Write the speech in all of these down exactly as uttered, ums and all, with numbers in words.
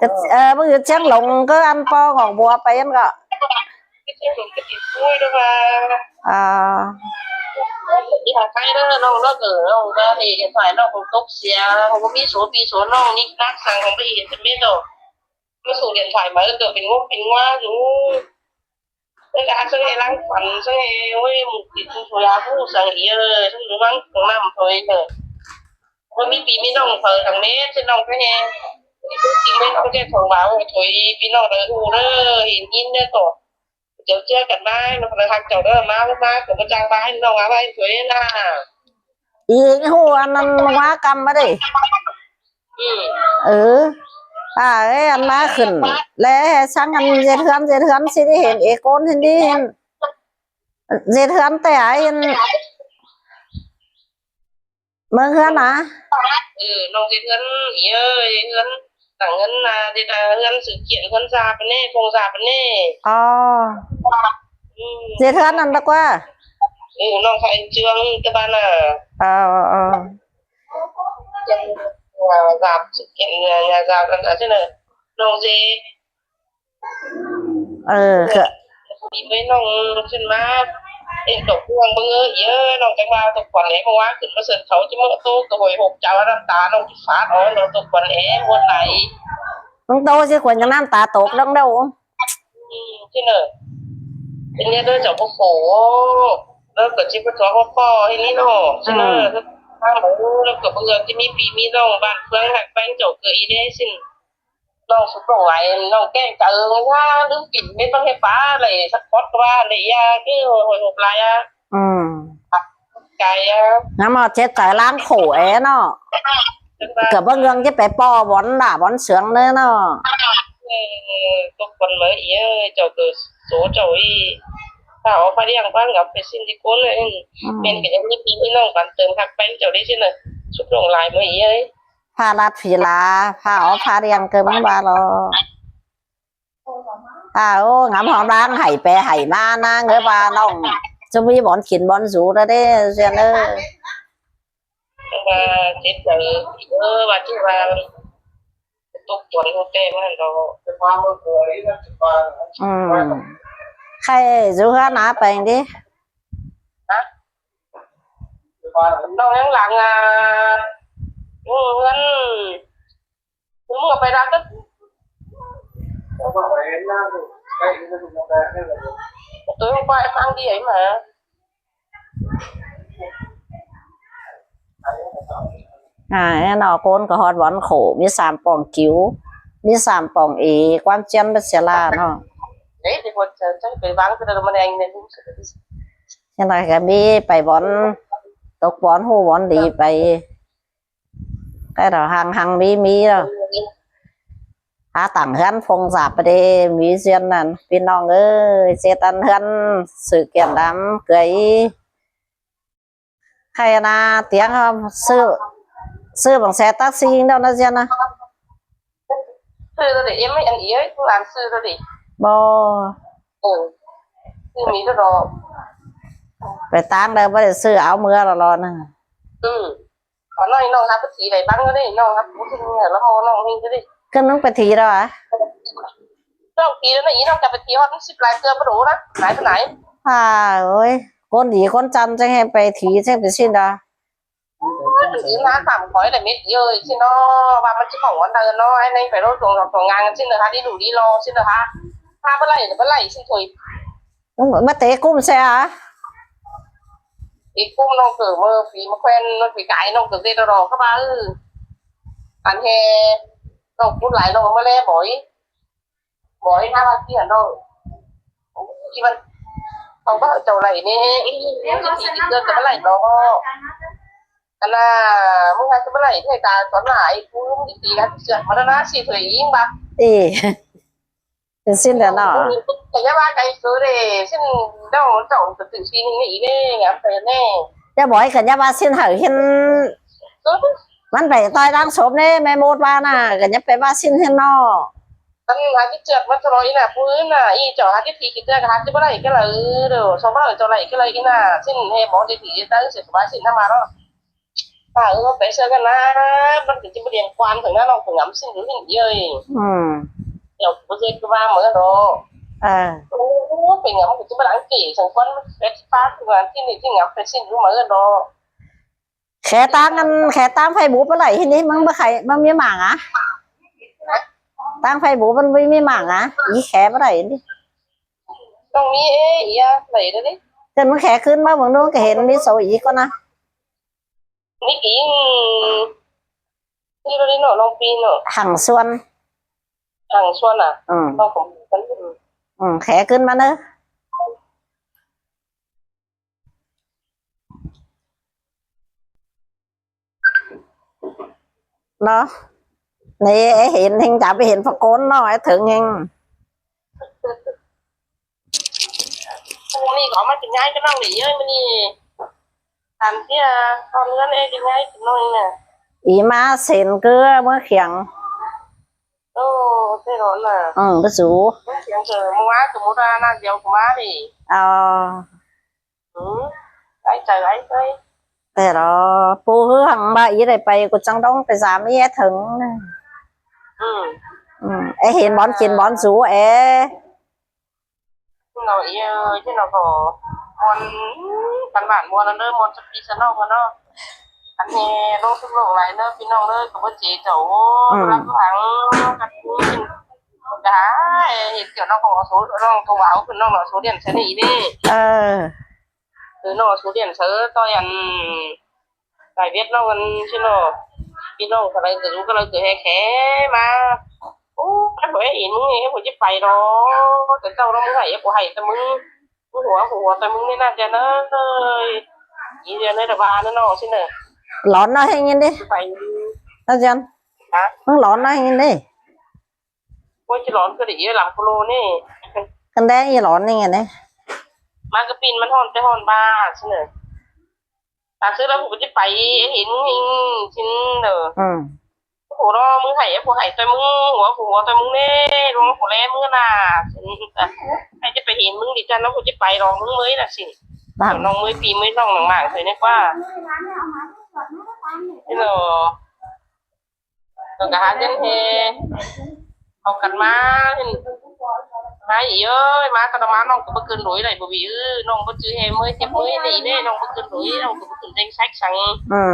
Ka, eh, bu yu cheng long ka an po ngok bua pa yan ka. Ah. Ơ, a, sang he lang kwan, sang he, ôi, mu ki tu thoi a bu, sang he, ơ, sang he mang, sang nam thoi, ơ. Ôi, mi pi mi nong thoi, thang me, sang nong thoi he. Ôi, tu ki me nong ke thong ba, ôi, thoi, pi nong thoi, u, ơ, hin, hin, ne, to. Chau chia kan bai, nong thoi hak chau, ơ, ma, ma, ko ma chang bai, nong a bai, thoi na. Ih, hu, annan ma kam ma de. อืม เออ อ่า เอ้ย อันมาขึ้น แล้วสั่งอันเจ็ดเฮือน เจ็ดเฮือน สิได้เห็น เอกโกน สิได้เห็น เจ็ดเฮือน แต่ไอ้อัน เมืองเฮือนนะ เออ น้องเจ็ดเฮือน เอ้ย เฮือน ต่างเฮือนนา เจ็ดเฮือน สือเขียน เฮือนซาปะเน่ พงซาปะเน่ อ๋อ อืม เจ็ดเฮือนนั่นตะกว่า เออ น้องใครเจืองตะบ้านน่ะ อ๋อ อ๋อ Yang, ya, zap, ya, zap, kan, ah, sino? Nong si, เออ คือ Di mai nong sin ma, eh, to kuang bang, eh, ya, nong teng ma, to kuang le, ma wa, kun ma sen, tau, ti mo, to, to, hoi, hok, jaw, nam, ta, nong, ti, fat, oh, nong, to kuang le, mo, nai. มึงโตสิควรจะน้ำตาตกดังเดา อืม ที่เนอะ เป็นเนี่ยเด้อเจ้าพ่อโข แล้วก็ชิบะจอพ่อพ่อที่นี่เนาะ ที่เนอะ อืม แล้วก็เมืองที่มีพี่มีน้องบ้านเฟืองหักแป้งเจ้าเกยอีได้สิ้น น้องสุดลงไหล น้องแกล้งจะเอิงว่าลืมปิ่นไม่ต้องให้ป้าอะไรสักพอดว่าอะไรยาคือหอยหกลายอ่ะ อืม ใจอ่ะ น้ำเอาเช็ดใจล้างโขแอเนาะ จังว่า เกือบบางเรื่องที่ไปป้อบอลด่าบอลเสืองเลยเนาะ เออ ตกคนเลยเอ้ย เจ้าเกิดโสเจ้าอี ถ้าเอาพระเลี้ยงบ้านกับไปสิ้นที่ก้นเลย อืม เป็นกันยังมีพี่มีน้องกันเติมหักแป้งเจ้าได้สิ้นเลย สุดลงลายเมื่อเอ้ย พระรัดผีลา พระเอาพระเลี้ยงเกินมาบาลอ อ่า โอ้ งามหอมล้างไห้ไปไห้มานะ เงือบว่าน้อง จะมีบ่อนกินบ่อนสูแล้วเด้ เซียนเอ้ย ว่าเจ็บใจ เออ ว่าที่ว่า ตกตนลูกแก้มันเรา อืม ใครอยู่เฮือนหนาไปดิ ฮะ น้องยังหลังอ่ะ อืม เฮือน มึงเอาไปรักก็ ตัวลงไปฟังดีไอ้หมา Ai, no, kon kahot von kho, mi sam pong kiu, mi sam pong e, kwan chian ba sia la, no. Ei, di kon chian, chian, pe vang, pe da ma neng ne, chian la ka mi, pe von, tok von, hu von di, pe. Cái đó hàng hàng mi mi rồi. Há tặng hán phong giáp đi, mi duyên là, pin nong ơi, chết ăn hán sự kiện đám cưới. Hay là tiếng không? Sư, sư bằng xe taxi đâu nó duyên à? Sư rồi để em mấy anh ấy ấy, cũng làm sư rồi để. Bò. Ừ. Sư Mỹ rồi đó. Phải táng đâu, bây giờ sư áo mưa rồi lo nè. Ừ. Còn nói nong hấp bất kỳ này bắn cái đấy, nong hấp bất kỳ này là ho nong hình cái đấy. Cái nóng phải thì đâu à? Nong thì nó ý nong chả phải thì ho, nó ship lại cơ, bắt đầu đó. Này, cái này. À, ôi. Con đi, con chăn, chắc em phải thì, chắc phải xin đó. Ui, na tạm khỏi là mệt ơi, xin nó, ba mươi chín mỏng ăn đời nó, anh anh phải đốt chuồng, chuồng ngang, xin được hả, đi đủ đi lo, xin được hả? Hả, bữa lạy, bữa lạy, xin thôi. Ung, ma te kum se a. Ti kum nong keu ma, pi ma kuen, nong pi kai, nong keu de do do ka ba, ư. An he, nong kut lai nong ma le boi. Boi na ba ti han nong. Ki ban, nong ba chau lai ne, ti ti ti ka ba lai nong. Ana, mu ha ka ba lai, thei ta ton na, ai ku, ti ti ka sia, ma na si thoi ing ba. Ê. Xin xin đó nó. Cái nhà ba cái số để xin đâu, chọn cái tự xin này nè, ngắm thấy nè. Cho bói cả nhà ba xin hở hiên. Mình phải toi đang sốp nè, mai mốt ba nè, cả nhà phải ba xin hiên nó. Anh hai cái trượt mất rồi nè, phú nè, y cho hai cái thì cái trượt hai cái bữa nay cái là, ừ, đồ, sau ba cho lại cái là cái nè, xin hè bỏ đi thì ta sẽ ba xin năm mà đó. À, ừ, phải sao cái na, mình cái chim điện quan thằng nó, nó phải ngắm xin đuổi mình ơi. Ừ. Kiểu, có dây cái ba mới đó. À. Ủa, phải ngắm cái chim đáng kể, thằng con phải phát, thằng con xin thì ngắm phải xin đuổi mới đó. Khe tang an, khe tang Facebook ba lai hin ni, mang ba khai, mang mi mang à? Tang Facebook ban bi mi mang à? Ý khe ba lai ni. Tong mi e, ý à, lai đó đi. Kan mang khe khun ma mang nung ka hin mi so ý con à. Ni ki, ni lo ni no, long pi no. Hàng Xuân. Hàng Xuân à? Ừ. Long pi. Ừ, khe khun ma na. Nó. Nè, ai hin hin chả bi hin pha kon nó, ai theng hin. Ui, có mà cái nhái cái nong này ơi, mà nè. Tạm chứ, à, con ngân ê cái nhái cái nong nè. Ý má xin cứ mới khiang. Ồ, thế đó là. Ừ, cái chú. Mới khiang rồi, mua cái mua ra, na, giàu của má đi. Ờ. Ừ. Ai trời, ai trời. Thế đó, pu hứa hằng ba ý đây, pai của trăng đông, cái giá mi thứng. Ừ. Ừ. Ê, hin bón chín bón rú, ê. Nó, ơ, chứ nó có món, căn bản mua nó đỡ, món sắp đi sân nó, nó. Anh nè, lông súc lông lại nó, phi nông nó, có bớt chế chậu, ừ, lắm hàng, cắt, cả, ê, hiện kiểu nó có số, nó thông báo, nó, nó số điện sẽ đi đi. Ờ. Từ nó số điện sẽ tôi ăn, bài viết nó gần chứ nó, phi nông, cái này, cái này, cái này, cái hè, hè mà. Ô, cái buổi ấy, nó, cái buổi chụp bài đó, cái tàu nó, cái này, cái này, cái này. Hu hua, hu hua, tao mung ni na jan ơi. Ni jan ơi, da ba na no, xin nè. Lon nó hình như đi. Phải. Nó jan. Hả? Nó lon nó hình như đi. Ôi, chứ lon cái đấy làm cô lô nè. Cái đấy như lon này nè. Mà cái pin mình hòn, cái hòn ba, xin nè. Ta xưa đó, cô chỉ phải, em hiện, xin nè. Ừ. Hu lo, mung hai, hu hai, tao mung, hu, hu, tao mung nè, rong hu le mung na, xin, ai, chứ phải hiện mung đi cho nó, hu chứ phải lo mung mới là xin. Vâng. Nó mới pì mới lòng lòng mạng thôi nè qua. Thế rồi, rồi cả hai dân hè, học cắn má, xin, hai ý ơi, má, tao má, nó cứ bất cứ lối này, bởi vì, ừ, nó bất cứ hè mới, chứ mới này nè, nó bất cứ lối, nó cứ bất cứ danh sách sẵn. Ừ.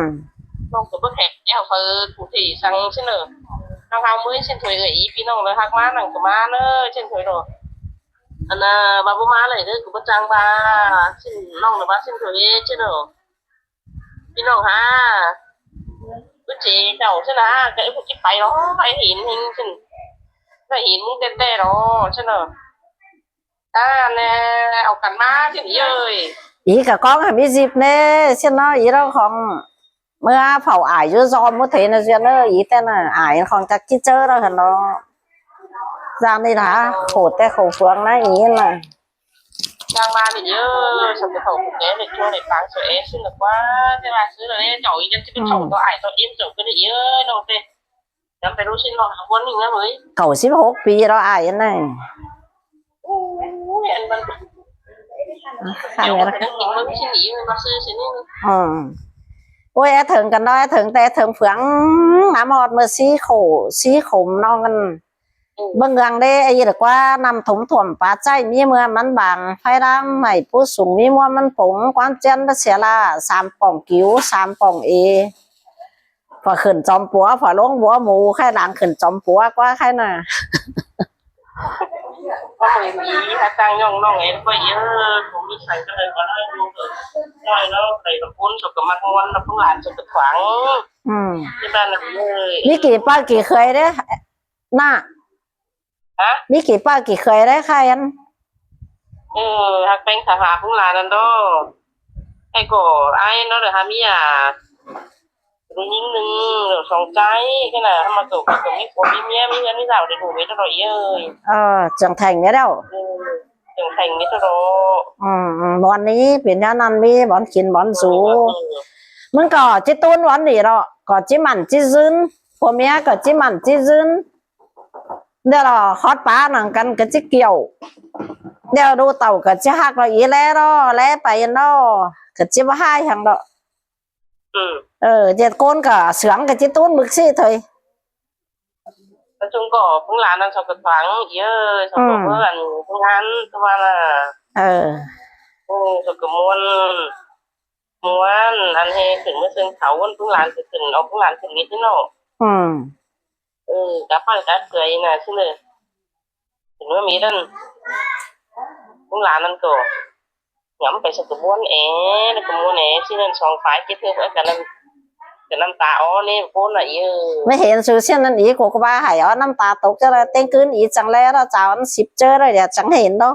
Nong ka ba khe, ya fa ku te sang sin lo. Nang ha mui sin thoi ga i pi nong lo hak ma nang ka ma na sin thoi lo. Ana ba bu ma lai de ku ba chang ba sin nong lo ba sin thoi e sin lo. Pi nong ha. Ui, che chau, che na, ka ibu ki pai lo, ka hin hin, che na. Ka hin mung te te lo, che na. Ta ne, au kan ma, che ni ơi. I ka kong ha mi zip ne, che na, i lo khong. Mưa phau ai ju zo mu thei na zia na, i te na, ai khong ta ki chơ lo han lo. Jang ni la, khổ te khổ phương na, i na. Sang ma ni yo, sa ke thau ke le cho le pang so e sin na kwa, te ma su le chau i jan chi ke thau to ai to im chau ke ni yo, no te. Jam pe lu sin lo ha won ni nga mui. Kau si hok pi ro ai na. Ui, an ban. Hai ya. Ui, a thang kan no, a thang te, a thang phang, nam hot ma si khổ, si khổ nong kan. Bang gang de, ai da kwa nam thum thum pa chai mi mua man bang, phai ram mai pu sung mi mua man pong, kwan chen da sia la, sam pong kiu, sam pong e. Pha khun chom pua, pha long bua mu, khai lang khun chom pua, kwa khai na. Ko mai mi ha tang yong nong e, ko ye, ko mi sai ka le ko na ko. Ko no, kai ko kun so ko mak mon na pun lan so ko twang. Hmm. Ni ba na ye. Ni ki pa ki khai de. Na. Ha? Mi ki pa ki khai re khai an. Ừ, hak peng sa ha pung la nan do. Ai ko, ai no le ha mi a. Lu ning ning, lu song chai, ke na, ha ma to, ko mi ko mi mi mi mi sao de lu mi to ye. Ờ, trưởng thành đấy đâu. Ừ, trưởng thành mi to. Ừ, ừ, bọn này, bên nhà năn mi, bọn kín, bọn rú. Mình có chỉ tuân bọn này đó, có chỉ mặn, chỉ dưng. Của mi có chỉ mặn, chỉ dưng. Deo lo hot pa nang kan ka chi kiau. Deo du tau ka chi hak lo i le lo, le pa in lo. Ka chi ba hai hang lo. Ừ. Ờ, jet kon ka suang ka chi tun buk si thôi. Nói chung có cũng là năng sau cái thoáng, ý ơi, sau có bữa ăn cũng ăn, tôi mà là. Ờ. Ừ, sau cái muôn, muôn, ăn he, khửn mới xương thấu, cũng là, khửn, ông cũng là, khửn biết thế nào. Ừ. Ừ, cả phải cả người nè, xin lỗi. Xin lỗi, Mỹ Linh. Cũng là năng cầu. Ngắm cái sao cái buôn é, nó cái buôn é, xin lỗi, song phải, chết thương, cái năm, cái năm ta ó, nè, buôn là, ý ơi. Mới hiện sự xin lỗi, ý của cô ba hãy ó, năm ta tốt cho là tên cướn, ý chẳng lẽ đó, chào ăn ship chơi rồi, để chẳng hiện đâu.